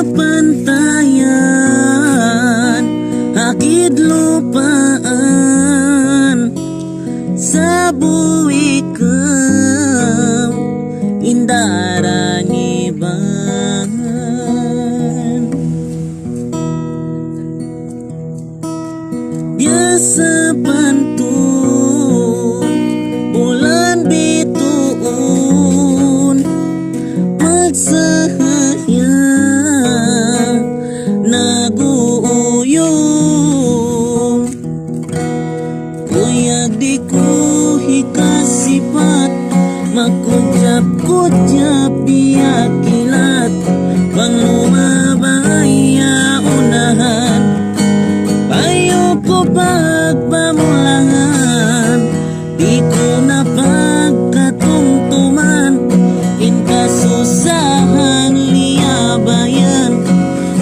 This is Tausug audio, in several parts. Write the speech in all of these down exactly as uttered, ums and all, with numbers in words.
pantayan, ha kidlupaan, sa' buhi' kaw in darangiban. Biya' sapantun bulan bituun, magsahaya nag-uuyum. Kuyag di' ku hikasipat, makujap-kujap biya' kilat, bang lumabay ha unahan, bayu' ku pagpamulahan, di' ku na pagkatumtuman, in kasusahan liyabayan,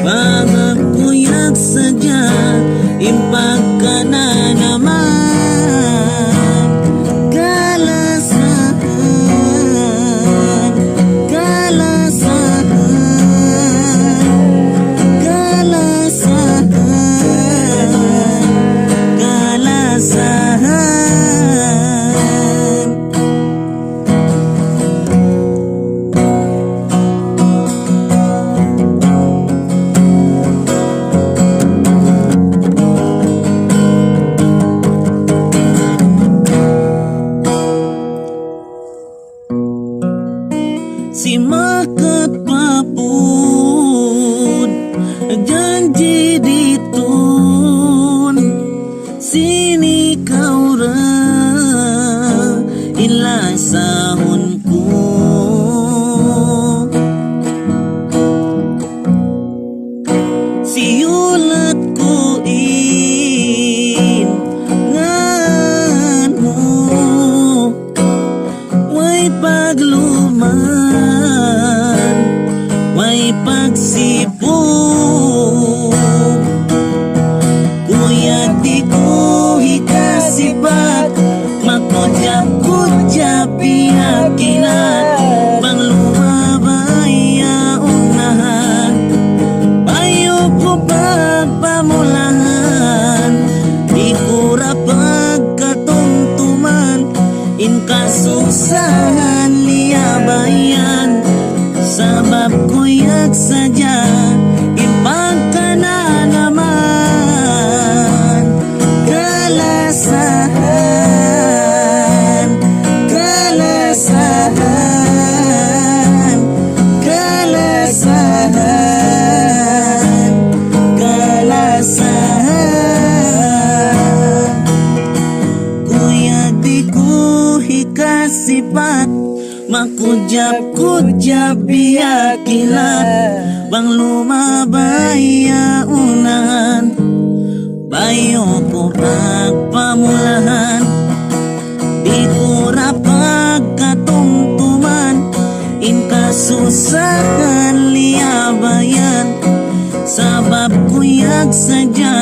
bang kuyag sadja in pagkananaman. Kalasahan, kalasahan, kalasahan, kalasahan. Simakat pa pud janji' didtu, sin ikaw ra in lasahun ku. Siyulat ku in ngan mu, way pagluman, way pagsipug. Kuyag di' ku hikasipat, makujap-kujap biya' kilat, bang lumabay ha unahan, bayu' ku pagpamulahan, di' ku ra pagkatumtuman, in kasusahan liyabayan, sabab kuyag sadja in pagkananaman. Kalasahan, kalasahan, kalasahan, kalasahan. Kuyag di' ku hikasipat, makujap-kujap biya' kilat, bang lumabay ha unahan, bayu' ku pagpamulahan, di' ku ra pagkatumtuman, in kasusahan liyabayan, sabab kuyag sadja